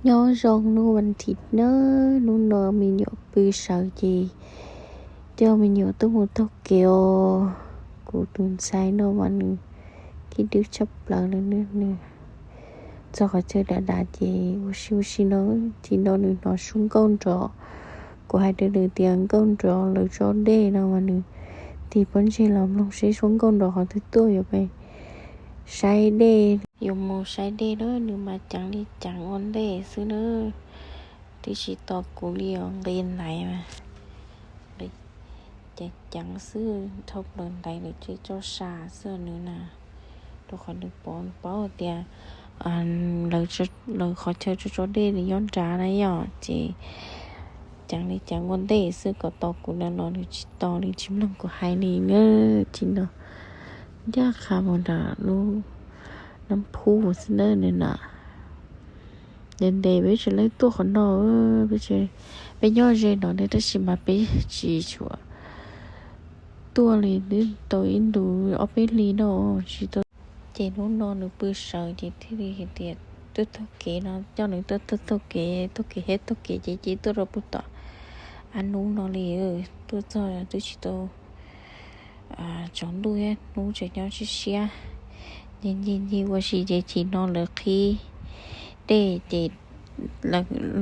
Nyob zoo hnub vas thiv nawb, hnub no me nyuam pw sawv ces coj me nyuam tuaj mus taug kev os. Kuv tus ntxhais no mas nws khib dwb tshaj plaws li, nws txog qhov chaw dav dav ces ua si ua si no, tsis no nws hnov suab nkauj nrov. Kuv hais rau nws tias nkauj nrov lawv tso dej no mas nws tig pob ntseg los mloog seb suab nkauj nrov qhov twg tuaj yuav peb saib dej. Yuav mus saib dej na, nws mas ceev li ceev ua ntej xwb na. Twb tsis tos kuv li os, nqis ntaiv mas ceev ceev xwb, dhau plaws ntaiv lawm ces tso sa xwb nws na. Rau qhov nws pom paub tias lawv qhov chaw tso tso dej nws nyob nrad na yom, ces ceev li ceev ua ntej xwb, kom tos kuv na los nws tsis tos li, tsis mloog kuv hais li na. Ces no ncaj qha mus nram lub Nab Phub xwb na nws na. Ntev ntev peb tsis laib tuaj qhov no, peb nyob ze no ne tab sis mas peb tsis tshua tuaj li, twb tau ib ntus ob peb hlis no tsis tau. Ces hnub no nws pw sawv ces thiaj li hais tias tuaj taug kev no, coj nws tuaj taug kev, taug kev thiab taug kev ces ces tuaj rau puag tom av nub no li. Tuaj txog twb tsis tau tsaus ntuj thiab, hnub tseem nyob siab siab. Ncig ncig ncig ua si ces chim no lawv qhib dej ces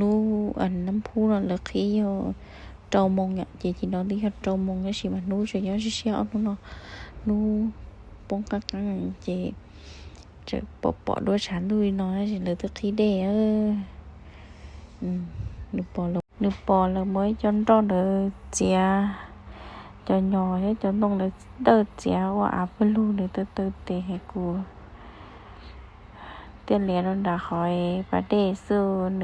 lub Nab Phub no lawv qhib yog rau moos yom, ces chim no twb yog rau moos tab sis mas hnub tseem nyob siab siab, ob hnub no hnub poob qab qeeb ces tseem pom pom duab tshav ntuj li no tab sis lawv twb qhib dej. Nws pom lawv muab ib co nroj ntawd txiav, cov nyos thiab cov ntoo ntawd dawj txiav ua av pawg lug, nws taw taw tes hais kuv tiaj lias rau nram qhov pas dej xwb.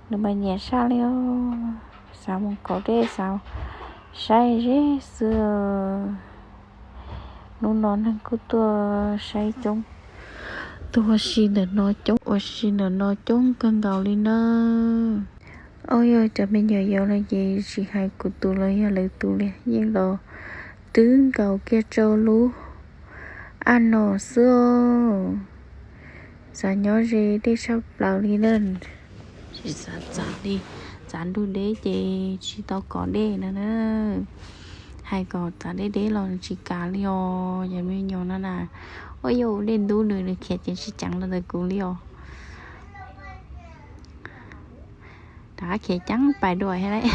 Nws mas nyiam saj li os, xav mus kaum dej, xav saib zeb xwb. Hnub no neeg kuj tuaj saib coob, tuaj ua si ntawm no coob, ua si ntawm no coob kawg nkaus li na. Auj, yog cov me nyuam yaus no ces tsis hais kuv tus los yog lawv tus li, yeej los twb nkaus kiag rau lub av no xwb. Xav nyob ze dej tshaj plaws li na. Tsis xav txav li, txav ntuj deb ces tsis tau kov dej no na. Hais kom txav deb deb los tsis kam li os, yog me nyuam no na. Ua yus dej ntub nws, nws khiav ceev tsis ceev los ntawm kuv li os. Rov qab khiav ceev pais dua thiab lauj.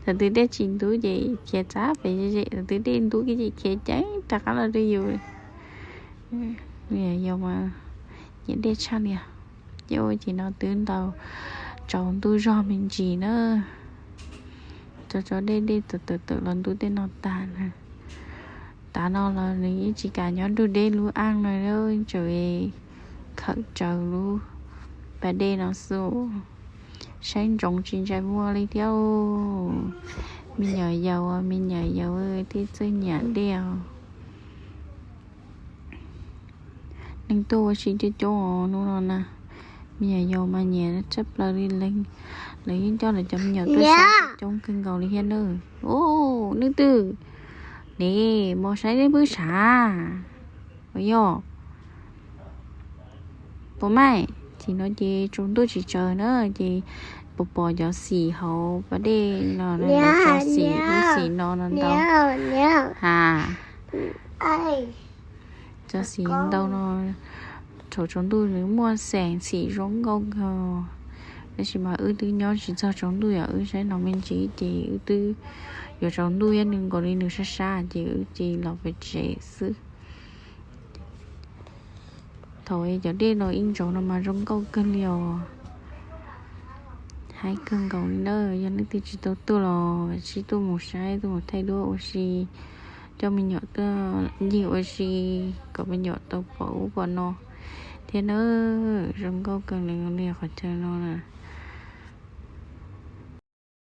Thaum twg dej tsis ntub ces khiav txav pem ze ze, thaum twg dej ntub kiag ces khiav ceev rov qab los rau yus. Yog mas nyiam dej tshaj li. Ces ua ces no twb ntaus tsaus ntuj zog me ntsis na. Tso tso dej dej tawm tawm tawm los ntub tej no tag na. Tav no los nws yeej tsis kam nyob nrug deb lub aj no, tseem khawm raws lub pas dej no xwb. Saib ntsoov tsis ntsais muag li thiab. Me nyuam yaus, me nyuam yaus thiaj txawj nyiam dej os. Neeg tuaj ua si coob coob os hnub no na. Me nyuam yaus mas nyiam tshaj plaws li leej. Lawv yeej coj lawv cov me nyuam tuaj saib coob kawg nkaus li thiab na. Ub, leej twg ne, mus saib dej pwb sav. Ua yog puas maij, ces no ces tsaus ntuj tsis tsaws na ces puas pom cov xim hauv pas dej no, cov xim, lub xim no no ntau. Ha, cov xim ntau no, thaum tsaus ntuj nws muaj xeem xim zoo nkauj kawg. Tab sis mas wb twb nyob tsis txog tsaus ntuj yom, wb saib no me ntsis ces wb twb yuav tsaus ntuj thiab, nws nkaus li nws sab sab ces wb cia li los pem tsev xwb. Thaum cov dej no ib ntsauv no mas zoo nkauj kawg li os. Haib kawg nkaus li na, yog leej twg tsis tau tuaj los sib tuaj mus saib, tuaj mus thaij duab ua si, coj me nyuam tuaj ncig ua si kom me nyuam tau pom ub pom no thiab na. Zoo nkauj kawg li qhov chaw no na.